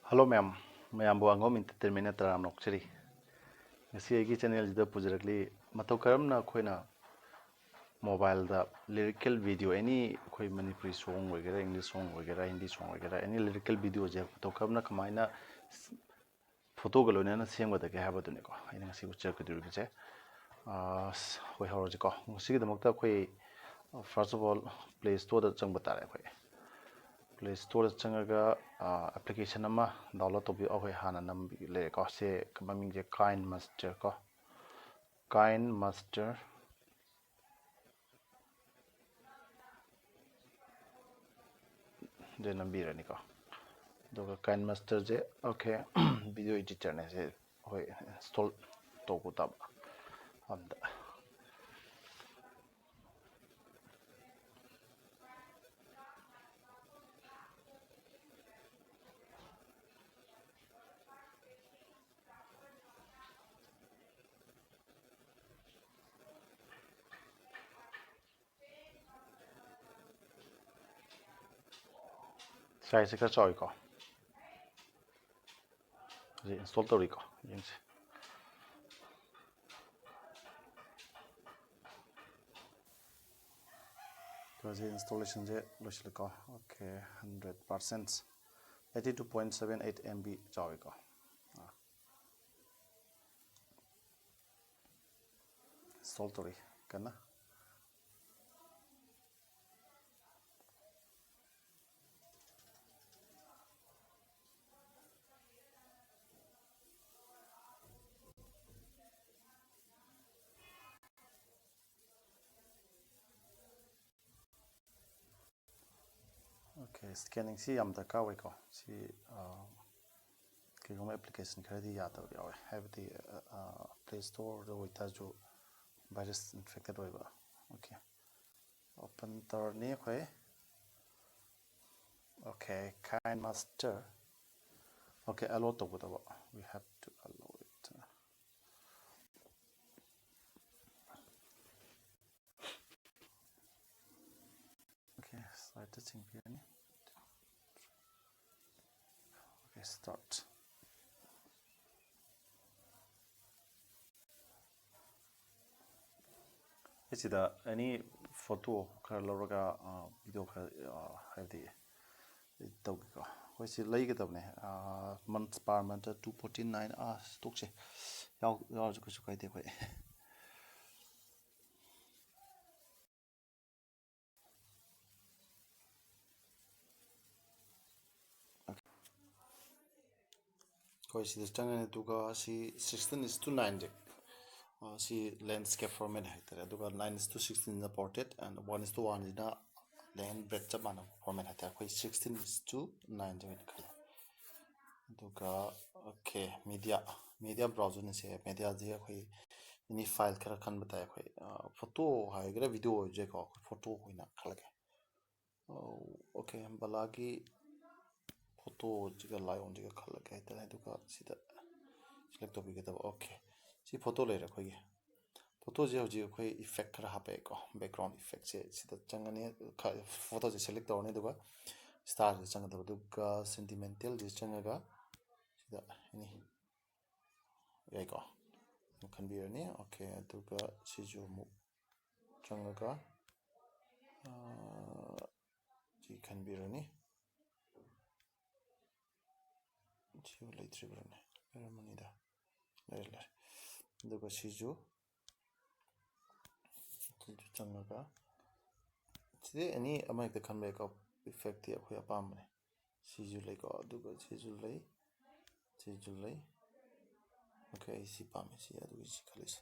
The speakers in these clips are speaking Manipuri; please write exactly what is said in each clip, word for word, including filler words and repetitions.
ꯍꯜꯂꯣ ꯃꯌꯥꯝ, ꯃꯌꯥꯝꯕꯨ ꯑꯉꯣꯝ ꯏꯟꯇꯔꯇꯦꯟꯃꯦꯟꯅ ꯇꯔꯥꯝꯅ ꯑꯣꯛꯆꯔꯤ꯫ ꯉꯁꯤ ꯑꯩꯒꯤ ꯆꯦꯅꯦꯜꯁꯤꯗ ꯄꯨꯖꯔꯛꯂꯤ, ꯃꯇꯧ ꯀꯔꯝꯅ ꯑꯩꯈꯣꯏꯅ ꯃꯣꯕꯥꯏꯜꯗ ꯂꯤꯔꯤꯀꯦꯜ ꯚꯤꯗꯤꯑꯣ, ꯑꯦꯅꯤ ꯑꯩꯈꯣꯏ ꯃꯅꯤꯄꯨꯔꯤ ꯁꯣꯡ ꯑꯣꯏꯒꯦꯔꯥ, ꯏꯪꯂꯤꯁ ꯁꯣꯡ ꯑꯣꯏꯒꯦꯔꯥ, ꯍꯤꯟꯗꯤ ꯁꯣꯡ ꯑꯣꯏꯒꯦꯔꯥ, ꯑꯦꯅꯤ ꯂꯤꯔꯤꯀꯦꯜ ꯚꯤꯗꯤꯑꯣꯁꯦ ꯃꯇꯧ ꯀꯔꯝꯅ, ꯀꯃꯥꯏꯅ ꯐꯣꯇꯣꯒ ꯂꯣꯏꯅꯅ ꯁꯦꯝꯒꯗꯒꯦ ꯍꯥꯏꯕꯗꯨꯅꯤꯀꯣ ꯑꯩꯅ ꯉꯁꯤ ꯎꯠꯆꯔꯛꯀꯗꯧꯔꯤꯕꯁꯦ꯫ ꯑꯥ, ꯍꯣꯏ, ꯍꯧꯔꯁꯤꯀꯣ꯫ ꯉꯁꯤꯒꯤꯗꯃꯛꯇ ꯑꯩꯈꯣꯏ, first of all, Play Storeꯗ ꯆꯪꯕ ꯇꯥꯔꯦ꯫ ꯑꯩꯈꯣꯏ Play Storeꯗ ꯆꯪꯉꯒ, ꯑꯥ, application ꯑꯃ download ꯇꯧꯕꯤꯌꯨ꯫ ꯑꯩꯈꯣꯏ ꯍꯥꯟꯅ ꯅꯝꯕꯤ ꯂꯩꯔꯦꯀꯣ꯫ ꯁꯦ ꯃꯃꯤꯡꯁꯦ KineMaster ꯀꯣ, KineMaster꯫ ꯁꯦ ꯅꯝꯕꯤꯔꯅꯤꯀꯣ꯫ ꯑꯗꯨꯒ KineMasterꯁꯦ, okay, video editorꯅꯦ꯫ ꯁꯦ ꯑꯩꯈꯣꯏ install ꯇꯧꯕ ꯇꯥꯕ ꯑꯝꯗ꯫ Sizeꯁꯦ ꯈꯔ ꯆꯥꯎꯏꯀꯣ꯫ ꯍꯧꯖꯤꯛ install ꯇꯧꯔꯤꯀꯣ, ꯌꯦꯡꯁꯦ꯫ ꯍꯧꯖꯤꯛ installationꯁꯦ ꯂꯣꯏꯁꯤꯜꯂꯦꯀꯣ꯫ Okay, hundred percent, eighty two point seven eight MB ꯆꯥꯎꯏꯀꯣ꯫ ꯑꯥ꯫ Install ꯇꯧꯔꯤ ꯀꯟꯅ꯫ Okay, scanning ꯁꯤ ꯌꯥꯝ ꯗꯔꯀꯥꯔ ꯑꯣꯏꯀꯣ꯫ ꯁꯤ, ꯑꯥ, ꯀꯩꯒꯨꯝꯕ application ꯈꯔꯗꯤ ꯌꯥꯗꯕ ꯌꯥꯎꯋꯦ, ꯍꯥꯏꯕꯗꯤ, ꯑꯥ, Play Storeꯗ ꯑꯣꯏꯇꯥꯔꯁꯨ virus infected ꯑꯣꯏꯕ꯫ Okay, open ꯇꯧꯔꯅꯤ ꯑꯩꯈꯣꯏ꯫ Okay, KineMaster꯫ Okay, allow ꯇꯧꯒꯗꯕ, we have to allow it꯫ Okay, siteꯇ ꯆꯤꯡꯕꯤꯔꯅꯤ꯫ Okay, Start. ꯑꯩ ꯁꯤꯗ ꯑꯦꯅꯤ ꯐꯣꯇꯣ ꯈꯔ ꯂꯧꯔꯒ ꯚꯤꯗꯤꯑꯣ ꯈꯔ, ꯍꯥꯏꯕꯗꯤ, ꯇꯧꯒꯦꯀꯣ꯫ ꯑꯩꯈꯣꯏ ꯁꯤ ꯂꯩꯒꯗꯕꯅꯦ꯫ ꯃꯟꯠ ꯄꯥꯔ ꯃꯟꯠꯇ ꯇꯨ ꯐꯣꯔꯇꯤ ꯅꯥꯏꯟ꯫ ꯑꯥ, ꯇꯣꯛꯁꯦ꯫ ꯌꯥꯎ ꯌꯥꯎꯔꯁꯨ ꯀꯩꯁꯨ ꯀꯥꯏꯗꯦ ꯑꯩꯈꯣꯏ꯫ ꯑꯩꯈꯣꯏ ꯁꯤꯗ ꯆꯪꯉꯅꯤ꯫ ꯑꯗꯨꯒ ꯁꯤ sixteen is to nine ꯁꯦ, ꯁꯤ landscape format ꯍꯥꯏꯇꯥꯔꯦ꯫ ꯑꯗꯨꯒ nine is to sixteen ꯁꯤꯅ portrait, and one is to one ꯁꯤꯅ land breadth, ꯆꯞ ꯃꯥꯟꯅꯕ format ꯍꯥꯏꯇꯥꯔꯦ꯫ ꯑꯩꯈꯣꯏ sixteen is to nine ꯁꯦ ꯑꯣꯏꯅ ꯈꯜꯂꯦ꯫ ꯑꯗꯨꯒ okay, media, media browserꯅ ꯁꯦ꯫ Mediaꯁꯦ ꯑꯩꯈꯣꯏ ꯑꯦꯅꯤ ꯐꯥꯏꯜ ꯈꯔ ꯈꯟꯕ ꯇꯥꯏ꯫ ꯑꯩꯈꯣꯏ ꯐꯣꯇꯣ ꯍꯥꯏꯒꯦꯔꯥ ꯚꯤꯗꯤꯑꯣ ꯑꯣꯏꯔꯁꯨ ꯌꯥꯏꯀꯣ꯫ ꯑꯩꯈꯣꯏ ꯐꯣꯇꯣ ꯑꯣꯏꯅ ꯈꯜꯂꯒꯦ꯫ Okay, ꯕꯂꯥꯒꯤ ꯐꯣꯇꯣꯁꯤꯒ ꯂꯥꯏꯑꯣꯟꯁꯤꯒ ꯈꯜꯂꯒꯦ ꯍꯥꯏꯇꯥꯔꯦ꯫ ꯑꯗꯨꯒ ꯁꯤꯗ select ꯇꯧꯕꯤꯒꯗꯕ꯫ Okay, ꯁꯤ ꯐꯣꯇꯣ ꯂꯩꯔꯦ ꯑꯩꯈꯣꯏꯒꯤ꯫ ꯐꯣꯇꯣꯁꯦ ꯍꯧꯖꯤꯛ ꯑꯩꯈꯣꯏ effect ꯈꯔ ꯍꯥꯞꯄꯛꯑꯦꯀꯣ, background effectꯁꯦ ꯁꯤꯗ ꯆꯪꯉꯅꯤ꯫ ꯐꯣꯇꯣꯁꯦ select ꯇꯧꯔꯅꯤ, ꯑꯗꯨꯒ starꯁꯤꯗ ꯆꯪꯒꯗꯕ, ꯑꯗꯨꯒ sentimentalꯁꯤꯗ ꯆꯪꯉꯒ ꯁꯤꯗ ꯑꯦꯅꯤ ꯌꯥꯏꯀꯣ, ꯑꯗꯨꯝ ꯈꯟꯕꯤꯔꯅꯤ꯫ Okay, ꯑꯗꯨꯒ ꯁꯤꯁꯨ ꯑꯃꯨꯛ ꯆꯪꯉꯒ, ꯑꯥ, ꯁꯤ ꯈꯟꯕꯤꯔꯅꯤ꯫ ꯁꯤꯕꯨ ꯂꯩꯇ꯭ꯔꯤꯕ꯭ꯔꯥꯅꯦ? ꯂꯩꯔꯝꯃꯅꯤꯗ꯫ ꯂꯩꯔꯦ, ꯂꯩꯔꯦ꯫ ꯑꯗꯨꯒ ꯁꯤꯁꯨ, ꯁꯤꯁꯨ ꯆꯪꯉꯒ, ꯁꯤꯗꯤ ꯑꯦꯅꯤ ꯑꯃ ꯍꯦꯛꯇ ꯈꯟꯕ ꯌꯥꯏꯀꯣ꯫ Effectꯇꯤ ꯑꯩꯈꯣꯏ ꯑꯄꯥꯝꯕꯅꯦ꯫ ꯁꯤꯁꯨ ꯂꯩꯀꯣ, ꯑꯗꯨꯒ ꯁꯤꯁꯨ ꯂꯩ, ꯁꯤꯁꯨ ꯂꯩ꯫ Okay, ꯑꯩ ꯁꯤ ꯄꯥꯝꯃꯦ, ꯁꯤ, ꯑꯗꯨꯒꯤ ꯁꯤ ꯈꯜꯂꯤꯁꯦ꯫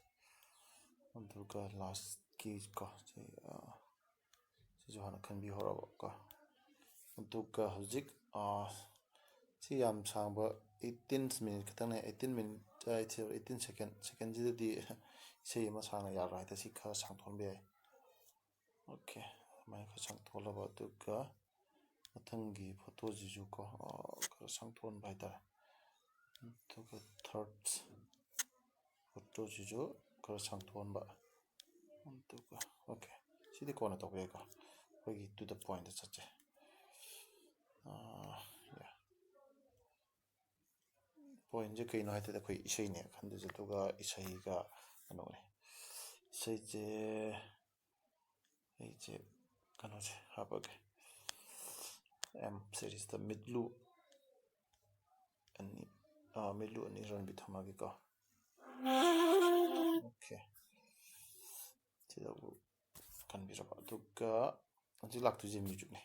ꯑꯗꯨꯒ lastꯀꯤ ꯀꯣ, ꯁꯤ, ꯑꯥ, ꯁꯤꯁꯨ ꯍꯥꯟꯅ ꯈꯟꯕꯤꯍꯧꯔꯕ ꯀꯣ꯫ ꯑꯗꯨꯒ ꯍꯧꯖꯤꯛ, ꯑꯥ, ꯁꯤ ꯌꯥꯝ ꯁꯥꯡꯕ, eighteen minute ꯈꯛꯇꯪꯅꯦ, eighteen minute, ꯑꯥ, eighteen second, secondꯁꯤꯗꯗꯤ ꯏꯁꯩ ꯑꯃ ꯁꯥꯡꯅ ꯌꯥꯔꯣꯏ ꯍꯥꯏꯇꯥꯔꯦ꯫ ꯁꯤ ꯈꯔ ꯁꯥꯡꯊꯣꯛꯍꯟꯕ ꯌꯥꯏ꯫ Okay, ꯑꯗꯨꯃꯥꯏꯅ ꯈꯔ ꯁꯥꯡꯊꯣꯛꯍꯜꯂꯕ, ꯑꯗꯨꯒ ꯃꯊꯪꯒꯤ ꯐꯣꯇꯣꯁꯤꯁꯨ ꯀꯣ, ꯑꯥ, ꯈꯔ ꯁꯥꯡꯊꯣꯛꯍꯟꯕ ꯍꯥꯏꯇꯥꯔꯦ꯫ ꯑꯗꯨꯒ third ꯐꯣꯇꯣꯁꯤꯁꯨ ꯈꯔ ꯁꯥꯡꯊꯣꯛꯍꯟꯕ꯫ ꯑꯗꯨꯒ okay, ꯁꯤꯗꯤ ꯀꯣꯟꯅ ꯇꯧꯕ ꯌꯥꯏꯀꯣ, ꯑꯩꯈꯣꯏꯒꯤ to the pointꯇ ꯆꯠꯁꯦ꯫ ꯑꯥ, yeah꯫ ꯄꯣꯏꯟꯁꯦ ꯀꯩꯅꯣ ꯍꯥꯏ ꯇꯥꯔꯗꯤ ꯑꯩꯈꯣꯏ ꯏꯁꯩꯅꯦ ꯈꯟꯗꯣꯏꯁꯦ, ꯑꯗꯨꯒ ꯏꯁꯩꯒ ꯀꯩꯅꯣꯅꯦ, ꯏꯁꯩꯁꯦ ꯑꯩꯁꯦ ꯀꯩꯅꯣꯁꯦ ꯍꯥꯞꯄꯒꯦ, ꯑꯦꯝ ꯁꯦꯔꯤꯁꯇ ꯃꯤꯠꯂꯨ ꯑꯅꯤ, ꯑꯥ, ꯃꯤꯠꯂꯨ ꯑꯅꯤ ꯔꯟꯕꯤ ꯊꯝꯃꯒꯦꯀꯣ꯫ ꯑꯣꯀꯦ, ꯁꯤꯗꯕꯨ ꯈꯟꯕꯤꯔꯕ, ꯑꯗꯨꯒ ꯍꯧꯖꯤꯛ ꯂꯥꯛꯇꯣꯏꯁꯦ ꯃ꯭ꯌꯨꯖꯤꯛꯅꯦ꯫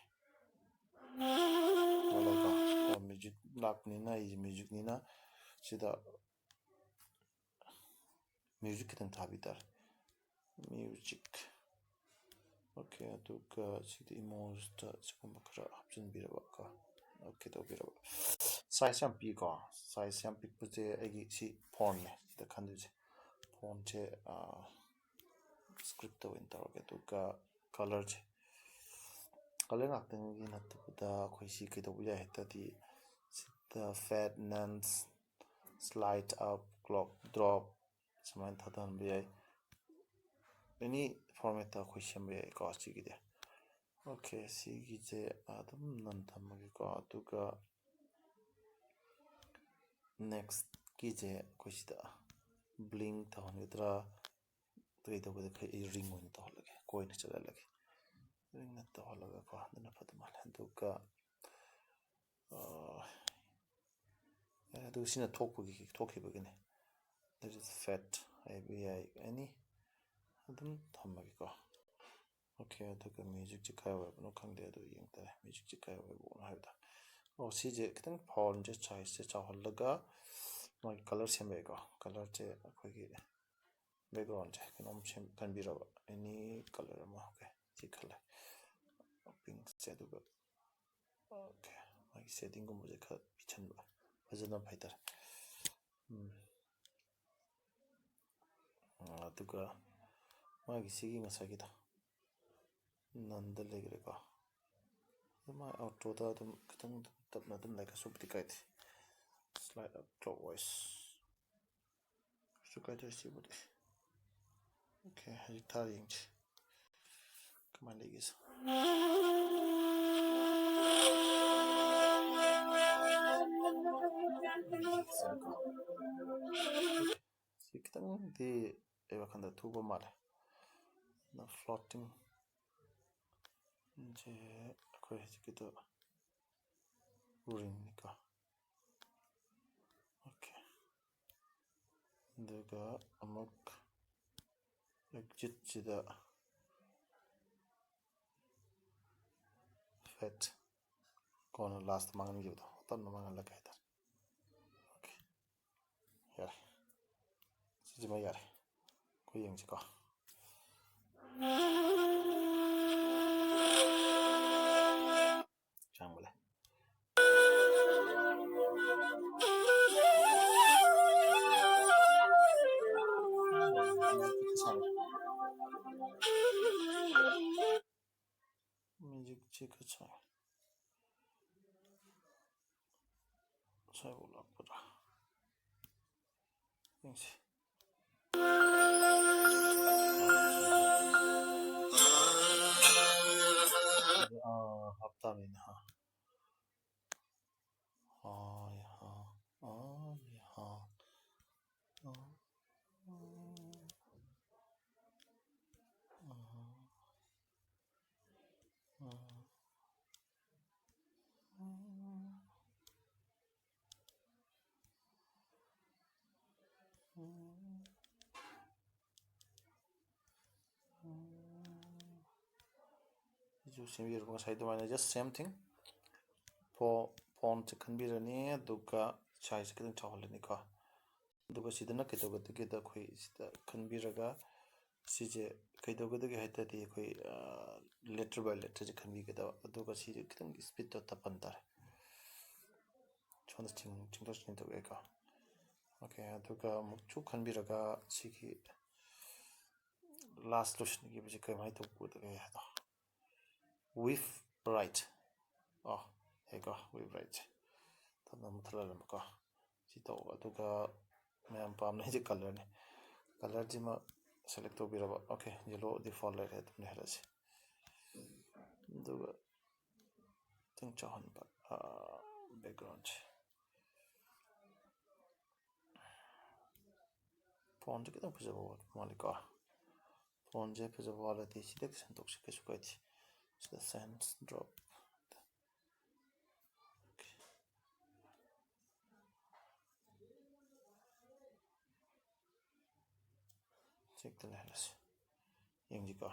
ꯃ꯭ꯌꯨꯖꯤꯛ ꯂꯥꯛꯄꯅꯤꯅ ꯑꯩꯁꯦ ꯃ꯭ꯌꯨꯖꯤꯛꯅꯤꯅ ꯁꯤꯗ ꯃ꯭ꯌꯨꯖꯤꯛ ꯈꯤꯇꯪ ꯊꯥꯕꯤ ꯇꯥꯔꯦ꯫ ꯃ꯭ꯌꯨꯖꯤꯛ꯫ ꯑꯣꯀꯦ, ꯑꯗꯨꯒ ꯁꯤꯗ ꯏꯃꯣꯖꯇ ꯁꯤꯒꯨꯝꯕ ꯈꯔ ꯍꯥꯞꯆꯤꯟꯕꯤꯔꯕ ꯀꯣ꯫ ꯑꯣꯀꯦ ꯇꯧꯕꯤꯔꯕ꯫ ꯁꯥꯏꯖ ꯌꯥꯝ ꯄꯤꯀꯣ꯫ ꯁꯥꯏꯖ ꯌꯥꯝ ꯄꯤꯛꯄꯁꯦ ꯑꯩꯒꯤ ꯁꯤ ꯐꯣꯟꯅꯦ ꯁꯤꯗ ꯈꯟꯗꯣꯏꯁꯦ꯫ ꯐꯣꯟꯁꯦ ꯁ꯭ꯀ꯭ꯔꯤꯞꯇ ꯑꯣꯏꯅ ꯇꯧꯔꯒꯦ꯫ ꯑꯗꯨꯒ ꯀꯂꯔꯁꯦ, ꯀꯂꯔ ꯉꯥꯛꯇꯪꯒꯤ ꯅꯠꯇꯕꯗ ꯑꯩꯈꯣꯏ ꯁꯤ ꯀꯩꯗꯧꯕ ꯌꯥꯏ ꯍꯥꯏ ꯇꯥꯔꯗꯤ, seed fat, nuts, slight up, clock drop, ꯁꯨꯃꯥꯏꯅ ꯊꯥꯗꯍꯟꯕ ꯌꯥꯏ꯫ ꯑꯦꯅꯤ ꯐꯣꯔꯃꯦꯠꯇ ꯑꯩꯈꯣꯏ ꯁꯦꯝꯕ ꯌꯥꯏꯀꯣ ꯁꯤꯒꯤꯗꯤ꯫ ꯑꯣꯀꯦ, ꯁꯤꯒꯤꯁꯦ ꯑꯗꯨꯝ ꯅꯟ ꯊꯝꯃꯒꯦꯀꯣ꯫ ꯑꯗꯨꯒ ꯅꯦꯛꯁꯀꯤꯁꯦ ꯑꯩꯈꯣꯏ ꯁꯤꯗ ꯕ꯭ꯂꯤꯡ ꯇꯧꯍꯟꯒꯗ꯭ꯔꯥ, ꯀꯩꯗꯧꯒꯗ꯭ꯔꯥ, ꯑꯩ ꯔꯤꯡ ꯑꯣꯏꯅ ꯇꯧꯍꯜꯂꯒꯦ, ꯀꯣꯏꯅ ꯆꯠꯍꯜꯂꯒꯦ꯫ ꯔꯤꯡꯅ ꯇꯧꯍꯜꯂꯒꯀꯣ, ꯑꯗꯨꯅ ꯐꯗꯧ ꯃꯥꯜꯂꯦ꯫ ꯑꯗꯨꯒ ꯑꯥ, ꯌꯥꯔꯦ, ꯑꯗꯨ ꯁꯤꯅ ꯊꯣꯛꯄꯒꯤ, ꯊꯣꯛꯈꯤꯕꯒꯤꯅꯦ꯫ That is fat ꯍꯥꯏꯕ ꯌꯥꯏ, ꯑꯦꯅꯤ ꯑꯗꯨꯝ ꯊꯝꯃꯒꯦꯀꯣ꯫ ꯑꯣꯀꯦ, ꯑꯗꯨꯒ ꯃ꯭ꯌꯨꯖꯤꯛꯁꯦ ꯀꯥꯏ ꯑꯣꯏꯕꯅꯣ ꯈꯪꯗꯦ, ꯑꯗꯨ ꯌꯦꯡ ꯇꯥꯔꯦ ꯃ꯭ꯌꯨꯖꯤꯛꯁꯦ ꯀꯥꯏ ꯑꯣꯏꯕꯅꯣ ꯍꯥꯏꯕꯗꯣ꯫ ꯑꯣ, ꯁꯤꯁꯦ ꯈꯤꯇꯪ ꯐꯣꯟꯁꯦ ꯁꯥꯏꯖꯁꯦ ꯆꯥꯎꯍꯜꯂꯒ ꯃꯥꯒꯤ ꯀꯂꯔ ꯁꯦꯝꯕ ꯌꯥꯏꯀꯣ꯫ ꯀꯂꯔꯁꯦ ꯑꯩꯈꯣꯏꯒꯤ ꯕꯦꯛꯒ꯭ꯔꯥꯎꯟꯁꯦ ꯀꯩꯅꯣꯝ ꯁꯦꯝ ꯈꯟꯕꯤꯔꯕ, ꯑꯦꯅꯤ ꯀꯂꯔ ꯑꯃ꯫ ꯑꯣꯀꯦ, ꯁꯤ ꯈꯜꯂꯦ, ꯄꯤꯡꯁꯦ꯫ ꯑꯗꯨꯒ ꯑꯣꯀꯦ, ꯃꯥꯒꯤ ꯁꯦꯠꯇꯤꯡꯒꯨꯝꯕꯁꯦ ꯈꯔ ꯄꯤꯛꯁꯟꯕ, ꯐꯖꯅꯕ ꯍꯥꯏꯇꯥꯔꯦ꯫ ꯎꯝ꯫ ꯑꯥ, ꯑꯗꯨꯒ ꯃꯥꯒꯤ ꯁꯤꯒꯤ ꯉꯁꯥꯏꯒꯤꯗꯣ ꯅꯟꯗ ꯂꯩꯈ꯭ꯔꯦꯀꯣ꯫ ꯑꯗꯨ ꯃꯥ ꯑꯣꯇꯣꯗ ꯑꯗꯨꯝ ꯈꯤꯇꯪ ꯇꯞꯅ ꯑꯗꯨꯝ ꯂꯩ, ꯀꯩꯁꯨꯕꯨꯗꯤ ꯀꯥꯏꯗꯦ꯫ Slide up clockwise꯫ ꯀꯩꯁꯨ ꯀꯥꯏꯗꯦ ꯁꯤꯕꯨꯗꯤ꯫ ꯑꯣꯀꯦ, ꯍꯧꯖꯤꯛ ꯊꯥꯔ ꯌꯦꯡꯁꯤ ꯀꯃꯥꯏꯅ ꯂꯩꯒꯦꯁꯦ꯫ ꯁꯤ ꯈꯤꯇꯪꯗꯤ ꯑꯩ ꯋꯥꯈꯜꯗ ꯊꯨꯕ ꯃꯥꯜꯂꯦ꯫ ꯑꯗꯨꯅ floating ꯁꯦ ꯑꯩꯈꯣꯏ ꯍꯧꯖꯤꯛꯀꯤꯗꯣ ꯎꯔꯤꯅꯤꯀꯣ꯫ ꯑꯣꯀꯦ, ꯑꯗꯨꯒ ꯑꯃꯨꯛ exitꯁꯤꯗ fade, ꯀꯣꯟꯅ last ꯃꯥꯡꯍꯟꯈꯤꯕꯗꯣ, ꯇꯞꯅ ꯃꯥꯡꯍꯜꯂꯒꯦ ꯍꯥꯏꯇꯥꯔꯦ꯫ ꯑꯣꯀꯦ, ꯌꯥꯔꯦ, ꯁꯤꯁꯤꯃ ꯌꯥꯔꯦ꯫ ꯑꯩꯈꯣꯏ ꯌꯦꯡꯁꯤꯀꯣ꯫ ꯆꯥꯡꯕ ꯂꯩ꯫ Musicꯁꯦ ꯈꯔ ꯁꯥꯏ꯫ ꯉꯁꯥꯏꯐꯥꯎ ꯂꯥꯛꯄꯗ ꯌꯦꯡꯁꯤ꯫ ꯑꯥ, ꯍꯥꯞꯇꯥꯕꯅꯤꯅ ꯍꯥ꯫ ꯑꯥ, ꯌꯥ, ꯑꯥ, ꯌꯥ, ꯑꯥ, ꯑꯥ, ꯑꯥ꯫ ꯁꯤꯁꯨ ꯁꯦꯝꯕꯤꯔꯕ ꯉꯁꯥꯏ ꯑꯗꯨꯃꯥꯏꯅ, just same thing꯫ Fo-, fontꯁꯦ ꯈꯟꯕꯤꯔꯅꯤ, ꯑꯗꯨꯒ sizeꯁꯦ ꯈꯤꯇꯪ ꯆꯥꯎꯍꯜꯂꯅꯤꯀꯣ꯫ ꯑꯗꯨꯒ ꯁꯤꯗꯅ ꯀꯩꯗꯧꯒꯗꯒꯦꯗ, ꯑꯩꯈꯣꯏ ꯁꯤꯗ ꯈꯟꯕꯤꯔꯒ ꯁꯤꯁꯦ ꯀꯩꯗꯧꯒꯗꯒꯦ ꯍꯥꯏ ꯇꯥꯔꯗꯤ, ꯑꯩꯈꯣꯏ, ꯑ, letter by letterꯁꯦ ꯈꯟꯕꯤꯒꯗꯕ, ꯑꯗꯨꯒ ꯁꯤꯁꯦ ꯈꯤꯇꯪ speedꯇꯣ ꯇꯞꯍꯟ ꯇꯥꯔꯦ꯫ ꯁꯣꯝꯗ ꯆꯤꯡ-, ꯆꯤꯡꯊꯣꯛ ꯆꯤꯡꯊꯣꯛꯑꯦꯀꯣ꯫ ꯑꯣꯀꯦ, ꯑꯗꯨꯒ ꯑꯃꯨꯛꯁꯨ ꯈꯟꯕꯤꯔꯒ ꯁꯤꯒꯤ last ꯂꯣꯏꯁꯤꯟꯈꯤꯕꯁꯤ ꯀꯃꯥꯏꯅ ꯇꯧꯒꯗꯒꯦ ꯍꯥꯏꯗꯣ, weave right꯫ ꯑꯣ, ꯌꯥꯏꯀꯣ, weave rightꯁꯦ ꯇꯞꯅ ꯃꯨꯊꯠꯍꯜꯂꯝꯕꯀꯣ꯫ ꯁꯤ ꯇꯧꯕ, ꯑꯗꯨꯒ ꯃꯌꯥꯝ ꯄꯥꯝꯅꯩꯁꯦ colourꯅꯤ꯫ Colourꯁꯤꯃ select ꯇꯧꯕꯤꯔꯕ꯫ ꯑꯣꯀꯦ, yellow default ꯂꯩꯔꯦ, ꯑꯗꯨꯝ ꯂꯩꯍꯜꯂꯁꯤ꯫ ꯑꯗꯨꯒ ꯈꯤꯇꯪ ꯆꯥꯎꯍꯟꯕ, ꯑꯥ, backgroundꯁꯦ꯫ Fontꯁꯦ ꯈꯤꯇꯪ ꯐꯖꯕ ꯋꯥꯠꯄ ꯃꯥꯜꯂꯤꯀꯣ꯫ Fontꯁꯦ ꯐꯖꯕ ꯋꯥꯠꯂꯗꯤ ꯁꯤꯗ ꯁꯦꯝꯗꯣꯛꯁꯤ, ꯀꯩꯁꯨ ꯀꯥꯏꯗꯦ꯫ ꯁꯤꯗ sans drop꯫ ꯁꯤ ꯍꯦꯛꯇ ꯂꯩꯍꯜꯂꯁꯤ꯫ ꯌꯦꯡꯁꯤꯀꯣ꯫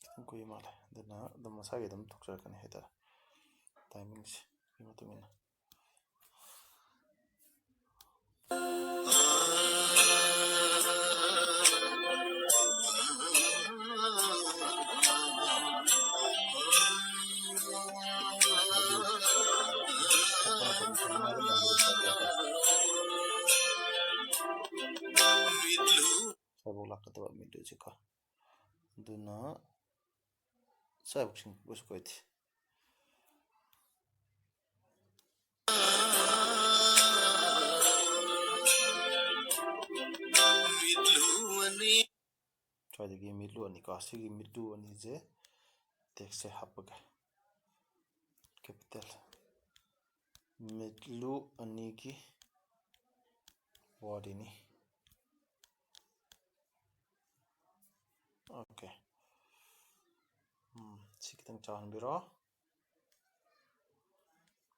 ꯈꯤꯇꯪ ꯀꯨꯏ ꯃꯥꯜꯂꯦ꯫ ꯑꯗꯨꯅ ꯑꯗꯨꯝ ꯃꯁꯥꯒꯤ ꯑꯗꯨꯝ ꯊꯣꯛꯆꯔꯛꯀꯅꯤ ꯍꯥꯏꯇꯥꯔꯦ, timingꯁꯦ꯫ ꯁꯤꯒꯤ ꯃꯇꯨꯡ ꯏꯟꯅ꯫ ꯁ꯭ꯋꯥꯏꯐꯥꯎ ꯂꯥꯛꯀꯗꯕ ꯃꯤꯗꯨꯁꯤꯀꯣ꯫ ꯑꯗꯨꯅ ꯁ꯭ꯋꯥꯏꯐꯥꯎ ꯁꯤꯡꯕꯁꯨ ꯀꯥꯏꯗꯦ꯫ ꯁ꯭ꯋꯥꯏꯗꯒꯤ ꯃꯤꯠꯂꯨ ꯑꯅꯤꯀꯣ, ꯁꯤꯒꯤ ꯃꯤꯠꯂꯨ ꯑꯅꯤꯁꯦ textꯁꯦ ꯍꯥꯞꯄꯒꯦ, capital꯫ ꯃꯤꯠꯂꯨ ꯑꯅꯤꯒꯤ ꯋꯥꯔꯤꯅꯤ꯫ OK꯫ ꯎꯝ, ꯁꯤ ꯈꯤꯇꯪ ꯆꯥꯎꯍꯟꯕꯤꯔꯣ꯫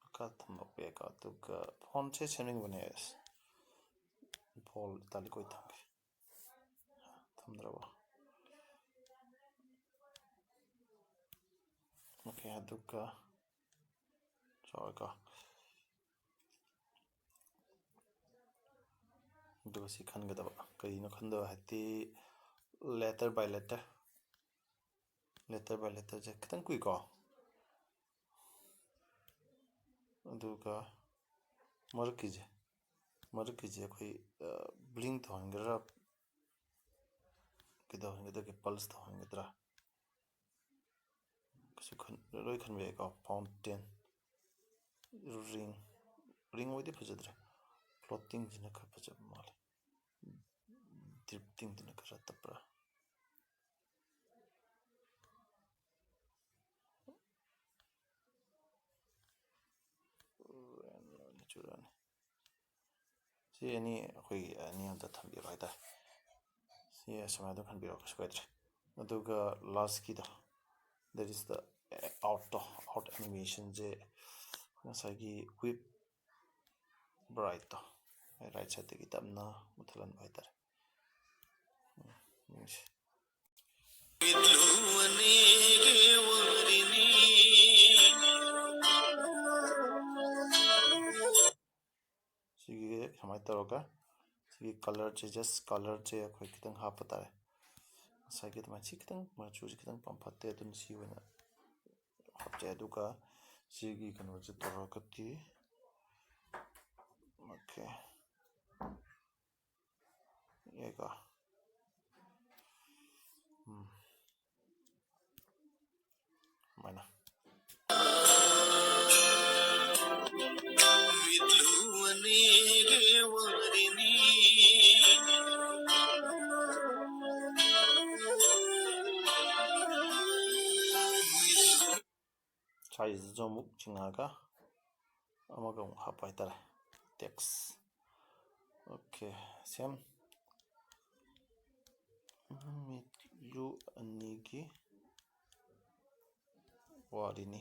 ꯃꯈꯥ ꯊꯝꯃꯛꯄ ꯌꯥꯏꯀꯣ꯫ ꯑꯗꯨꯒ fontꯁꯦ ꯁꯦꯝꯅꯤꯡꯕꯅꯦ꯫ Bold italic ꯑꯣꯏ ꯊꯝꯒꯦ꯫ ꯊꯝꯗ꯭ꯔꯕꯣ? OK, ꯑꯗꯨꯒ ꯆꯥꯎꯔꯦꯀꯣ꯫ ꯑꯗꯨꯒ ꯁꯤ ꯈꯟꯒꯗꯕ꯫ ꯀꯔꯤꯅꯣ ꯈꯟꯗꯕ ꯍꯥꯏꯗꯤ, letter by letter꯫ Letter by letterꯁꯦ ꯈꯤꯇꯪ ꯀꯨꯏꯀꯣ꯫ ꯑꯗꯨꯒ ꯃꯔꯛꯀꯤꯁꯦ, ꯃꯔꯛꯀꯤꯁꯦ ꯑꯩꯈꯣꯏ, ꯑ, blink ꯇꯧꯍꯟꯒꯗ꯭ꯔꯥ, ꯀꯩꯗꯧꯍꯟꯒꯗꯒꯦ, pulse ꯇꯧꯍꯟꯒꯗ꯭ꯔꯥ? ꯀꯩꯁꯨ ꯈꯟ-, ꯂꯣꯏ ꯈꯟꯕ ꯌꯥꯏꯀꯣ꯫ Fountain, ring, ring ꯑꯣꯏꯗꯤ ꯐꯖꯗ꯭ꯔꯦ꯫ Floatingꯁꯤꯅ ꯈꯔ ꯐꯖꯕ ꯃꯥꯜꯂꯦ꯫ Driftingꯗꯨꯅ ꯈꯔ ꯇꯞꯄ꯭ꯔꯥ? ꯁꯤ ꯑꯅꯤ ꯑꯩꯈꯣꯏꯒꯤ ꯑꯅꯤ ꯑꯝꯇ ꯊꯝꯕꯤꯔꯣ ꯍꯥꯏꯇꯥꯔꯦ꯫ ꯁꯤ ꯁꯨꯃꯥꯏꯅ ꯑꯗꯨꯝ ꯈꯟꯕꯤꯔꯣ, ꯀꯩꯁꯨ ꯀꯥꯏꯗ꯭ꯔꯦ꯫ ꯑꯗꯨꯒ ꯂꯥꯁꯀꯤꯗꯣ, that is the outꯇꯣ, out animationꯁꯦ, ꯉꯁꯥꯏꯒꯤ whip brightꯇꯣ, right sideꯇꯒꯤ ꯇꯞꯅ ꯃꯨꯊꯠꯍꯟꯕ ꯍꯥꯏꯇꯥꯔꯦ꯫ ꯎꯝ, ꯌꯦꯡꯁꯤ꯫ ꯁꯤꯒꯤ ꯁꯨꯃꯥꯏꯅ ꯇꯧꯔꯒ, ꯁꯤꯒꯤ colorꯁꯦ, just colorꯁꯦ ꯑꯩꯈꯣꯏ ꯈꯤꯇꯪ ꯍꯥꯞꯄ ꯇꯥꯔꯦ꯫ ꯉꯁꯥꯏꯒꯤ ꯑꯗꯨꯃꯥꯏꯅ ꯁꯤ ꯈꯤꯇꯪ ꯃꯆꯨꯁꯦ ꯈꯤꯇꯪ ꯄꯥꯝꯐꯠꯇꯦ, ꯑꯗꯨꯅ ꯁꯤ ꯑꯣꯏꯅ ꯍꯥꯞꯆꯩ꯫ ꯑꯗꯨꯒ ꯁꯤꯒꯤ ꯀꯩꯅꯣꯁꯦ ꯇꯧꯔꯒꯗꯤ, okay, ꯌꯥꯏꯀꯣ꯫ ꯎꯝ, ꯁꯨꯃꯥꯏꯅ꯫ Sizeꯁꯤꯁꯨ ꯑꯃꯨꯛ ꯆꯤꯡꯉꯒ ꯑꯃꯒ ꯑꯃꯨꯛ ꯍꯥꯞꯄ ꯍꯥꯏꯇꯥꯔꯦ, text꯫ Okay, same꯫ ꯃꯤꯠꯂꯨ ꯑꯅꯤꯒꯤ ꯋꯥꯔꯤꯅꯤ꯫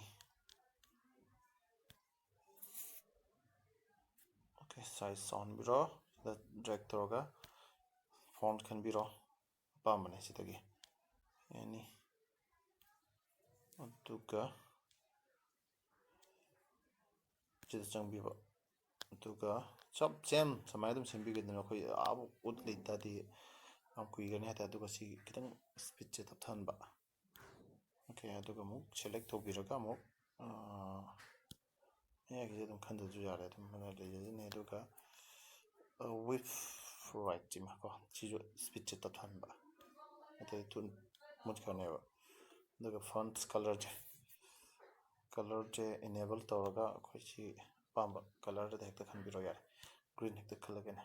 Okay, size ꯆꯥꯎꯍꯟꯕꯤꯔꯣ꯫ ꯁꯤꯗ drag ꯇꯧꯔꯒ font ꯈꯟꯕꯤꯔꯣ, ꯑꯄꯥꯝꯕꯅꯦ ꯁꯤꯗꯒꯤ any꯫ ꯑꯗꯨꯒ ꯁꯤꯗ ꯆꯪꯕꯤꯕ, ꯑꯗꯨꯒ ꯆꯞ same ꯁꯨꯃꯥꯏꯅ ꯑꯗꯨꯝ ꯁꯦꯝꯕꯤꯒꯗꯕꯅꯤ꯫ ꯑꯩꯈꯣꯏ ꯑꯥꯕꯨ ꯎꯠ ꯂꯩꯇꯥꯗꯤ ꯌꯥꯝ ꯀꯨꯏꯒꯅꯤ ꯍꯥꯏꯇꯥꯔꯦ꯫ ꯑꯗꯨꯒ ꯁꯤ ꯈꯤꯇꯪ speedꯁꯦ ꯇꯞꯊꯍꯟꯕ꯫ Okay, ꯑꯗꯨꯒ ꯑꯃꯨꯛ select ꯇꯧꯕꯤꯔꯒ ꯑꯃꯨꯛ, ꯑꯥ, ꯃꯌꯥꯏꯒꯤꯁꯦ ꯑꯗꯨꯝ ꯈꯟꯗ꯭ꯔꯁꯨ ꯌꯥꯔꯦ, ꯑꯗꯨꯝ ꯃꯌꯥꯏ ꯂꯩꯖꯁꯤꯅꯤ꯫ ꯑꯗꯨꯒ whip rightꯁꯤꯃ ꯀꯣ, ꯁꯤꯁꯨ speedꯁꯦ ꯇꯞꯊꯍꯟꯕ, ꯅꯠꯇ꯭ꯔꯗꯤ ꯊꯨꯅ ꯃꯨꯠꯈ꯭ꯔꯅꯦꯕ꯫ ꯑꯗꯨꯒ font colorꯁꯦ, colorꯁꯦ enable ꯇꯧꯔꯒ ꯑꯩꯈꯣꯏ ꯁꯤ ꯑꯄꯥꯝꯕ colorꯗ ꯍꯦꯛꯇ ꯈꯟꯕꯤꯔꯣ, ꯌꯥꯔꯦ, green ꯍꯦꯛꯇ ꯈꯜꯂꯒꯦꯅꯦ꯫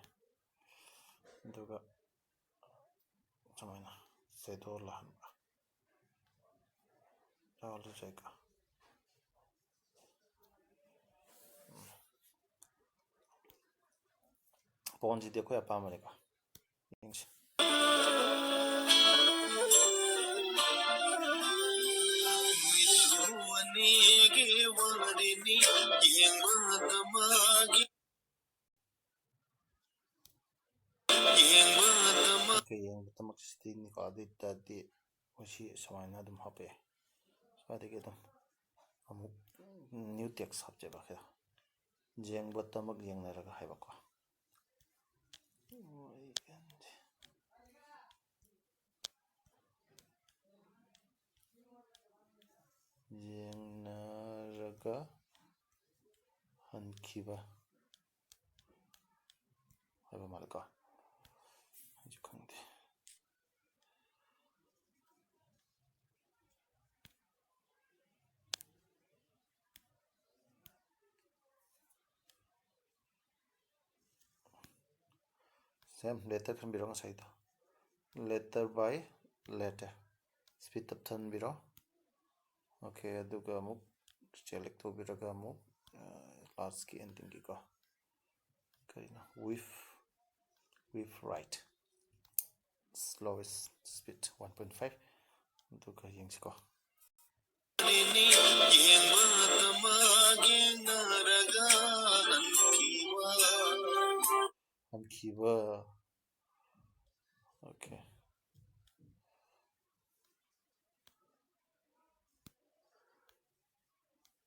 ꯑꯗꯨꯒ ꯁꯨꯃꯥꯏꯅ shadow ꯂꯥꯛꯍꯟꯕ꯫ ꯌꯥꯎꯍꯜꯂꯁꯦ ꯀꯣ꯫ ꯎꯝ꯫ ꯐꯣꯟꯁꯤꯗꯤ ꯑꯩꯈꯣꯏ ꯑꯄꯥꯝꯕꯅꯤꯀꯣ꯫ ꯌꯦꯡꯁꯤ꯫ ꯑꯣꯀꯦ, ꯌꯦꯡꯕ ꯇꯃꯛꯁꯤꯗꯤꯅꯤꯀꯣ꯫ ꯑꯗꯨ ꯑꯣꯏ ꯇꯥꯔꯗꯤ ꯑꯩꯈꯣꯏ ꯁꯤ ꯁꯨꯃꯥꯏꯅ ꯑꯗꯨꯝ ꯍꯥꯞꯄ ꯌꯥꯏ꯫ ꯁ꯭ꯋꯥꯏꯗꯒꯤ ꯑꯗꯨꯝ ꯑꯃꯨꯛ new text ꯍꯥꯞꯆꯦꯕ꯫ ꯌꯦꯡꯕꯇꯃꯛ ꯌꯦꯡꯅꯔꯒ ꯍꯥꯏꯕꯀꯣ꯫ ꯌꯦꯡꯅꯔꯒ ꯍꯟꯈꯤꯕ ꯍꯥꯏꯕ ꯃꯥꯜꯂꯦꯀꯣ꯫ ꯑꯩꯁꯨ ꯈꯪꯗꯦ꯫ Same letter ꯈꯟꯕꯤꯔꯣ ꯉꯁꯥꯏꯗꯣ꯫ Letter by letter꯫ Speed ꯇꯞꯊꯟꯕꯤꯔꯣ꯫ ꯑꯣꯀꯦ, ꯑꯗꯨꯒ ꯑꯃꯨꯛ select ꯇꯧꯕꯤꯔꯒ ꯑꯃꯨꯛ, ꯑ, lastꯀꯤ endingꯒꯤꯀꯣ꯫ ꯀꯔꯤꯅꯣ? With, with right꯫ Slowest speed one point five꯫ ꯑꯗꯨꯒ ꯌꯦꯡꯁꯤꯀꯣ꯫ ꯍꯟꯈꯤꯕ꯫ ꯑꯣꯀꯦ꯫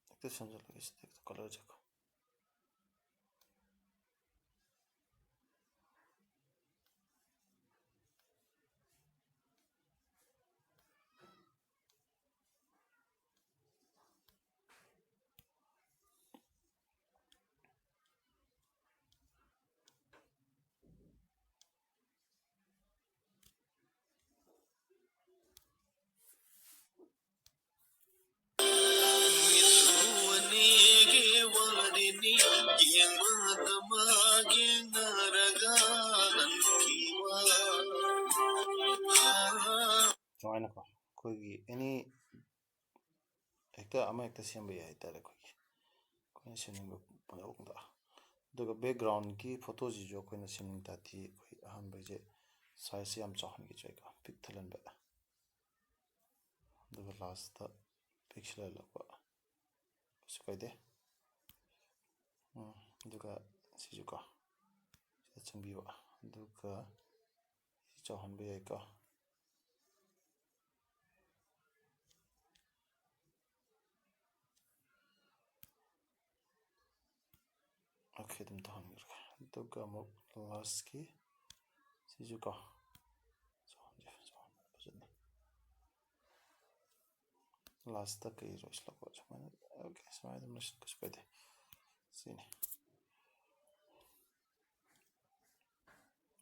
ꯍꯦꯛꯇ ꯁꯦꯝꯖꯤꯜꯂꯒꯦ ꯁꯤꯗ ꯍꯦꯛꯇ colourꯁꯦꯀꯣ꯫ ꯁꯨꯃꯥꯏꯅꯀꯣ, ꯑꯩꯈꯣꯏꯒꯤ any ꯍꯦꯛꯇ ꯑꯃ ꯍꯦꯛꯇ ꯁꯦꯝꯕ ꯌꯥꯏ ꯍꯥꯏꯇꯥꯔꯦ꯫ ꯑꯩꯈꯣꯏꯒꯤ, ꯑꯩꯈꯣꯏꯅ ꯁꯦꯝꯅꯤꯡꯕ ꯃꯑꯣꯡꯗ꯫ ꯑꯗꯨꯒ ꯕꯦꯛꯒ꯭ꯔꯥꯎꯟꯒꯤ ꯐꯣꯇꯣꯁꯤꯁꯨ ꯑꯩꯈꯣꯏꯅ ꯁꯦꯝꯅꯤꯡ ꯇꯥꯔꯗꯤ ꯑꯩꯈꯣꯏ ꯑꯍꯥꯟꯕꯁꯦ ꯁꯥꯏꯖꯁꯦ ꯌꯥꯝ ꯆꯥꯎꯍꯟꯈꯤꯁꯦ ꯑꯩꯀꯣ, ꯄꯤꯛ ꯊꯜꯍꯟꯕ꯫ ꯑꯗꯨꯒ ꯂꯥꯁꯇ ꯄꯤꯛꯁꯤꯜꯍꯜꯂꯛꯄ, ꯀꯩꯁꯨ ꯀꯥꯏꯗꯦ꯫ ꯎꯝ, ꯑꯗꯨꯒ ꯁꯤꯁꯨ ꯀꯣ, ꯁꯤꯗ ꯆꯪꯕꯤꯕ, ꯑꯗꯨꯒ ꯁꯤ ꯆꯥꯎꯍꯟꯕ ꯌꯥꯏꯀꯣ꯫ ꯑꯣꯀꯦ, ꯑꯗꯨꯝ ꯇꯧꯍꯟꯈ꯭ꯔꯒꯦ꯫ ꯑꯗꯨꯒ ꯑꯃꯨꯛ ꯂꯥꯁꯀꯤ ꯁꯤꯁꯨ ꯀꯣ, ꯆꯥꯎꯍꯟꯁꯦ, ꯆꯥꯎꯍꯟꯕ ꯐꯖꯅ꯫ ꯂꯥꯁꯇ ꯀꯩ ꯂꯣꯏꯁꯤꯜꯂꯛꯄ ꯁꯨꯃꯥꯏꯅ, ꯑꯣꯀꯦ, ꯁꯨꯃꯥꯏꯅ ꯑꯗꯨꯝ ꯂꯣꯏꯁꯤꯜꯂ ꯀꯩꯁꯨ ꯀꯥꯏꯗꯦ꯫ ꯁꯤꯅꯤ꯫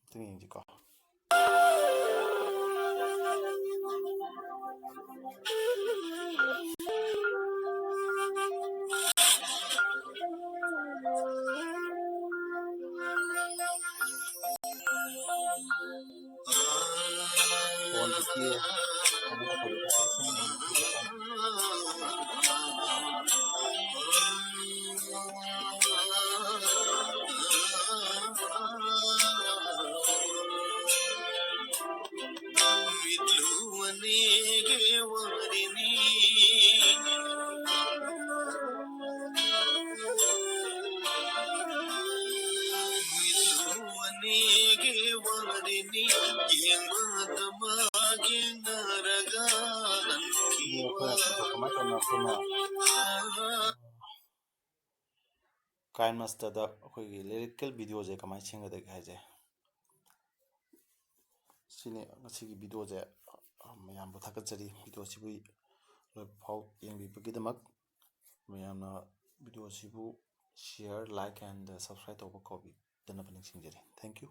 ꯑꯗꯨꯝ ꯌꯦꯡꯁꯤꯀꯣ꯫ ꯀꯥꯏꯟ ꯃꯥꯁꯇꯔꯗ ꯑꯩꯈꯣꯏꯒꯤ ꯂꯤꯔꯤꯀꯦꯜ ꯚꯤꯗꯤꯑꯣꯁꯦ ꯀꯃꯥꯏꯅ ꯁꯦꯝꯒꯗꯒꯦ ꯍꯥꯏꯁꯦ ꯁꯤꯅꯤ꯫ ꯉꯁꯤꯒꯤ ꯚꯤꯗꯤꯑꯣꯁꯦ ꯃꯌꯥꯝꯕꯨ ꯊꯥꯒꯠꯆꯔꯤ꯫ ꯚꯤꯗꯤꯑꯣꯁꯤꯕꯨ ꯂꯣꯏꯐꯥꯎ ꯌꯦꯡꯕꯤꯕꯒꯤꯗꯃꯛ꯫ ꯃꯌꯥꯝꯅ ꯚꯤꯗꯤꯑꯣꯁꯤꯕꯨ share, like and subscribe ꯇꯧꯕ ꯀꯥꯎꯕꯤꯗꯅꯕ ꯅꯤꯡꯁꯤꯡꯖꯔꯤ꯫ Thank you꯫